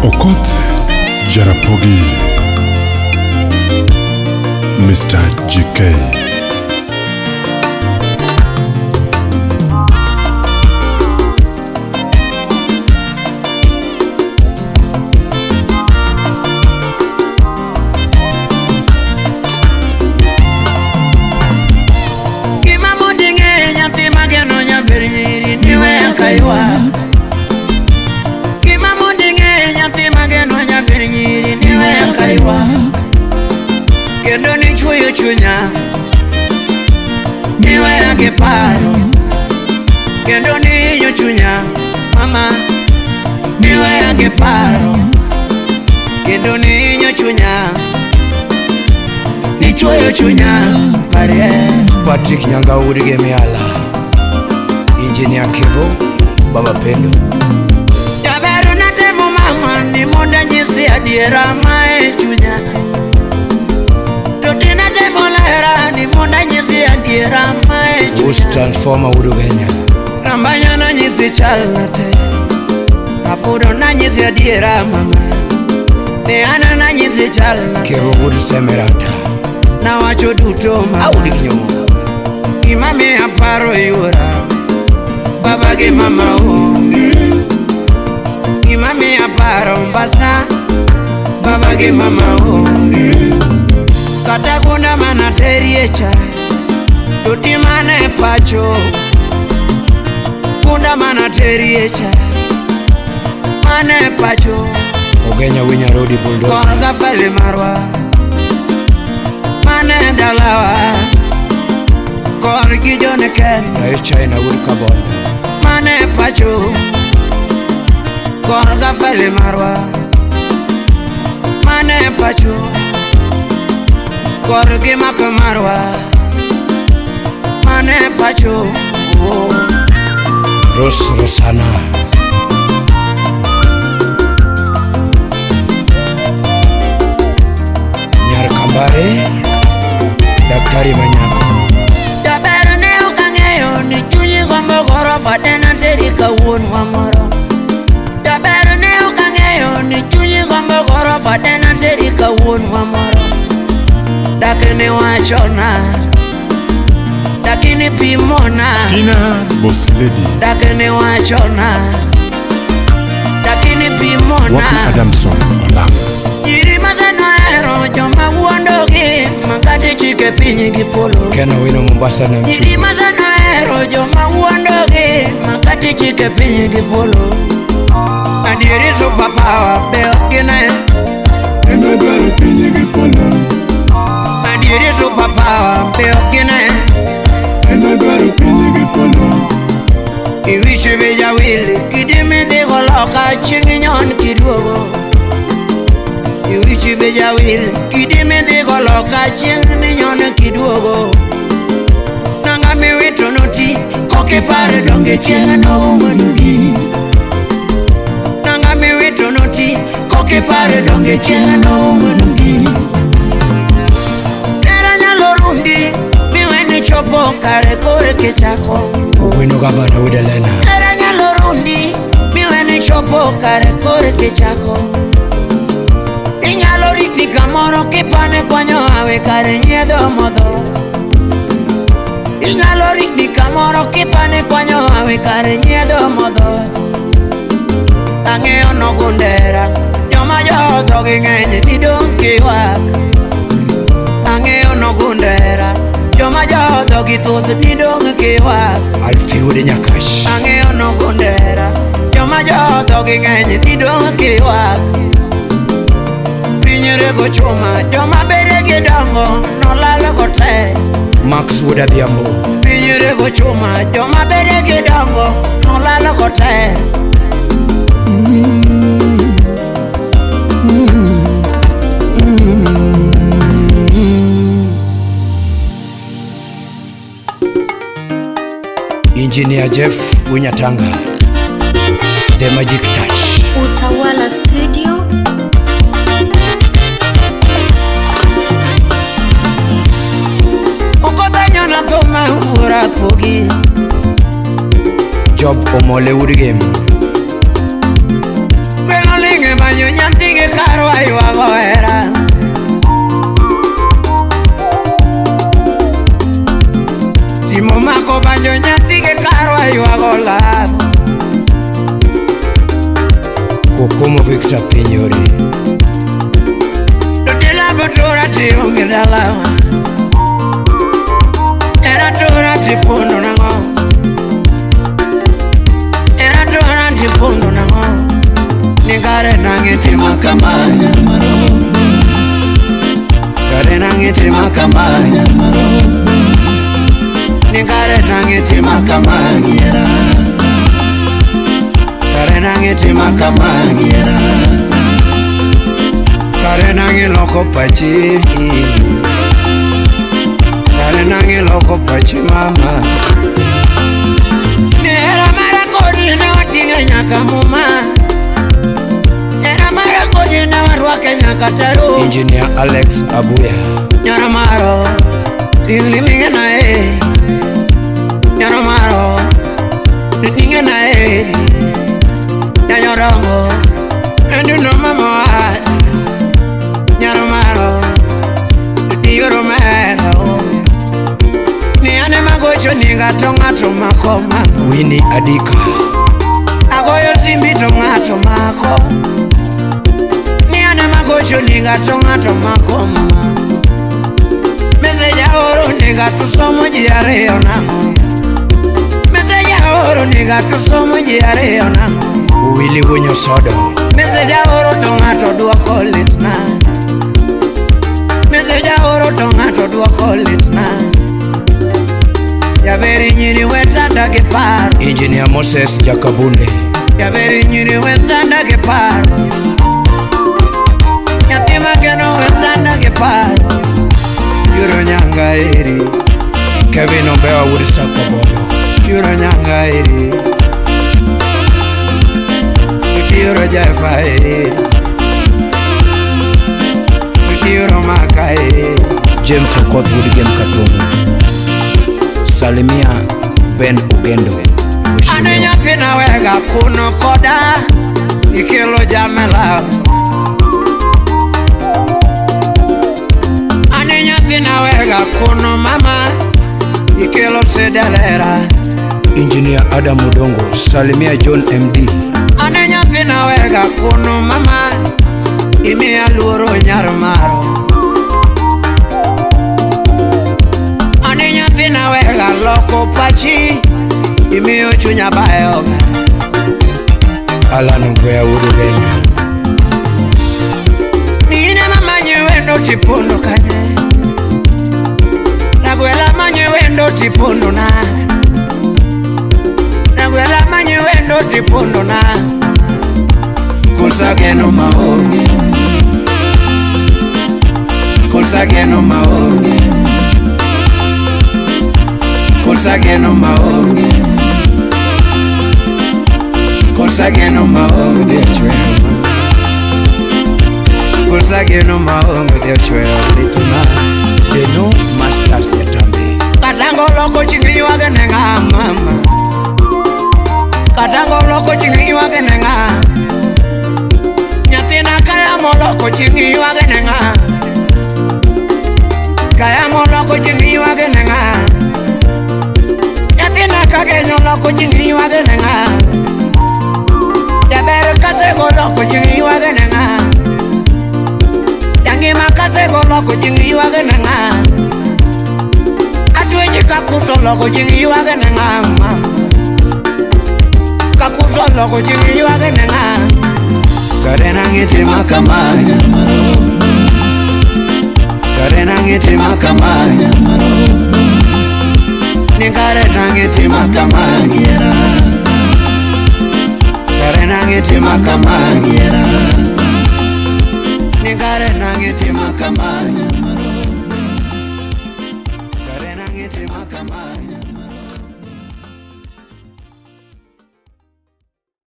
Okoth Jarapogi, Mr. GK. Gima mondo ing'e nyathi mageno nyaber nyiri niweyo ka ywak. Gima mondo ing'e nyathi mageno nyaber nyiri niweyo ka ywak. Kendo nichwoyo chunya niweya gi paro. Kendo nihinyo chunya mama niweya gi paro. Kendo nihinyo chunya nichwoyo chunya parie. Patrick Nyanga wuod Miala, Engineer Kevo, Baba Pendo. Jaber natemo mama ni mondo anyisi adiera mae chunya. To tinatemo lera ni mondo anyisi adiera mae Us chunya. Transformer wuod Ugenya. Rambanya nanyisi chalna te. Apudo nanyisi adiera mama. Ne an nanyisi chalna te. Kevo wuod Semerata. Nawacho duto mama. Audi Kinyomo. Gima miya paro yuora. Baba gi mama onge. Gima miya paro mbasa. Baba gi mama onge. Kata kunda mana terie cha. To timane pacho. Kunda mana terie cha. Mane pacho. Ugenya Winya Rodi Bulldozer. Korga fele marwa. Mane dalawa. Korgi jone ken. Rais China wuod Kabondo. Mane pacho. Korga fele marwa. Mane pacho. Korgi mako marwa. Mane pacho. Oh. Rose Rosana. Nyar Kambare, Daktari Manyako. Jaber ne ok ang'eyo ni chunyi gombo gorofa dena teri ka wuonwa moro. Jaber ne ok ang'eyo ni chunyi gombo gorofa dena teri ka wuonwa moro. Dak ne wachona, dak ni pimona, Tina Boss Lady. dak ne wachona, dak ni pimona. Wapi Adamson Olang. Nyiri masenohero joma wuondogi makati chike piny gi polo. Ken Owino Mombasa na Mchu. Nyiri masenohero joma wuondogi makati chike piny gi polo. Adieri super power be ok gine. En adwaro piny gi polo. Adieri super power be ok gine. En adwaro piny gi polo. Iwich be jawil kidi midhigo loka chieng' inyon kiduogo. Iwich be jawil kidi midhigo loka chieng' minyon kiduogo. Nanga miwito noti kokiparo donge chieng' noumonugi. Nanga miwito noti kokiparo donge chieng' noumonugi. Hera nyalo rundi miweni chopo kare kore kichako. Owino Gavana wuod Elena. Hera nyalo rundi miweni chopo kare kore kichako. Inyalo rikni kamoro kipane kwanyo awe kare nyiedho modho. Inyalo rikni kamoro kipane kwanyo awe kare nyiedho modho. Ang'eyo nogundera joma jodho gi ng'eny ni dong' kiywak. Ang'eyo nogundera joma jodho gi thoth ni dong' kiywak. Alfie wuod Nyakash. Ang'eyo nogundera joma jodho gi ng'eny ni dong' kiywak. Piny rego chuma joma bede gi dongo nolal go te. Max wuod Adhiambo. Piny rego chuma joma bede gi dongo nolal go te. Engineer Jeff Winyatanga. The Magic Touch. Utawala Studio. Ukodhanyo na thuma wuora pogi. Job Omole wuod Gem. Gweno ling' e manyo karwa ywago hera. Timo mako banjo nyathi gi karwa ywago lab. Kokomo Victor Pinyori. Dotila botora tionge dalawa. Era tora tipondo nang'o. Era tora tipondo nang'o. Ni kare nang'e tima kama nyamaro. Kare nang'e tima kama nyamaro. Ni kare nang'e tima kama nyiera. Kare nang'e tima kama nyiera. Kare nang'e loko pachi. Kare nang'e loko pachi mama. Ni hera mara kodi ne wating'e nyaka muma. Hera mara kodi ne warwake nyaka taru. Engineer Alex Abuya. Nyoro maro tinlinge na e. Nyoro maro tinlinge na e. Nyanyorongo enduno mama. Nyoro maro tiyoro mero. Ni ane magocho ni ng'ato ng'ato mako mama. Winnie Adika. Agoyo simbi to ng'ato mako. Ni ane magocho ni ng'ato ng'ato mako mama. Message aoro ni ng'ato somo ji ariyo nang'o. Message aoro ni ng'ato somo ji ariyo nang'o. Willy Winyo Sodo. Message aoro to ng'ato duoko litna. Message aoro to ng'ato duoko litna. Jaberi nyiri wetanda gi paro. Engineer Moses Jakabunde. Jaberi nyiri wetanda gi paro. Nyathi mageno wetanda gi paro. Yuro nyanga eri. Kevin Ombewa wuod Sakobodo. Yuro nyanga eri. Yuro Jefa eri. Yuro Maka eri. James Okoth wuod Gem Katungu. Salimia Ben Ugendo. Ane nyathina wega kuno koda ikelo jamela. Ane nyathina wega kuno mama ikelo sedelera. Engineer Adam Odongo. Salimia John MD. Ane nyathina wega kuno mama imiya luoro nyar maro. Ane nyathina wega loko pachi imiyo chunya bayoga. Alan Ogweya wuod Ugenya. Ni ine mamanye wendo tipondo kanye. Nagwela manye wendo tipondo na. Nagwela manye wendo tipondo na. Kosa geno maonge. Kosa geno maonge. Kosa geno maonge. Kosa geno maonge chwero. Kosa geno maonge chwero lituna. Deno Masters Yatambe. Katango loko chingri ywage ne ng'a mama. Katango loko chingri ywage ne ng'a. Nyathina kaya moloko chingri ywage ne ng'a. Kaya moloko chingri ywage ne ng'a. Nyathina kagenyo loko chingri ywage ne ng'a. Jaber kasego loko chingri ywage ne ng'a. Jangima kasego loko chingri ywage ne ng'a. Atwenyi kakuso loko chingri ywage ne ng'a mama. Kakuso loko chingri ywage ne ng'a. Kare nang'e tima kama nyamaro. Kare nang'e tima kama nyamaro. Ni kare nang'e tima kama nyiera. Kare nang'e tima kama nyiera.